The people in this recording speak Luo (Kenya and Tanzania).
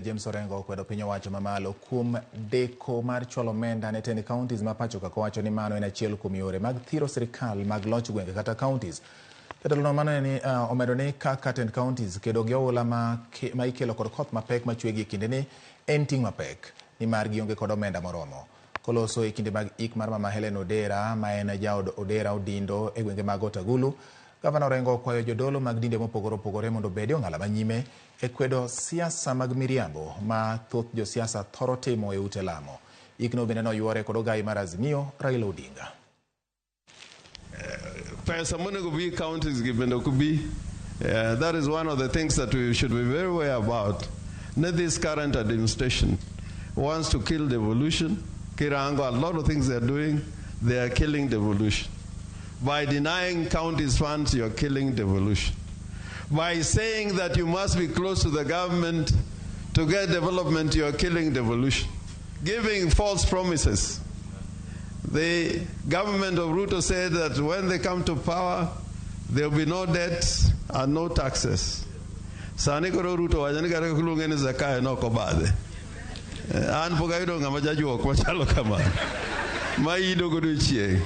James Orengo okwedo piny owacho mamalo kuom deko mar chwalo omenda ne tend counties ma pacho ka, kowacho ni mano en achiel kuom yore mag thiro sirikal mag loch gwenge kata counties. Jatelono mano ni omedo ni kaka tend counties kedo gi oula ma ikelo kod koth mapek machwe gi e kindeni en ting' mapek nimar gionge kod omenda moromo. Koloso e kinde mag ik mar Mama Helen Odera, ma en jaod Odera Odindo e gwenge mag Otagulu, Gavana Orengo okwayo jodolo mag dinde mopogore opogore mondo obed e ong'ala manyime e kwedo siasa mag miriambo ma thoth josiasa thoro timo e ute lamo. Ikno bende noywore kod ogai mar Azimio, Raila Odinga. Pesa monego bi counties gi bende ok bi. That is one of the things that we should be very aware about. Ne this current administration wants to kill devolution. Kirango, a lot of things they are doing, they are killing devolution. By denying counties funds, you are killing devolution. By saying that you must be close to the government to get development, you are killing devolution. Giving false promises. The government of Ruto said that when they come to power, there will be no debt and no taxes. Sani koro Ruto wacho ni kata kiluonge ni Zakayo nok obadhe. An pok ayudo ng'ama jajuok machalo kamano. Ma ido godo chieng'.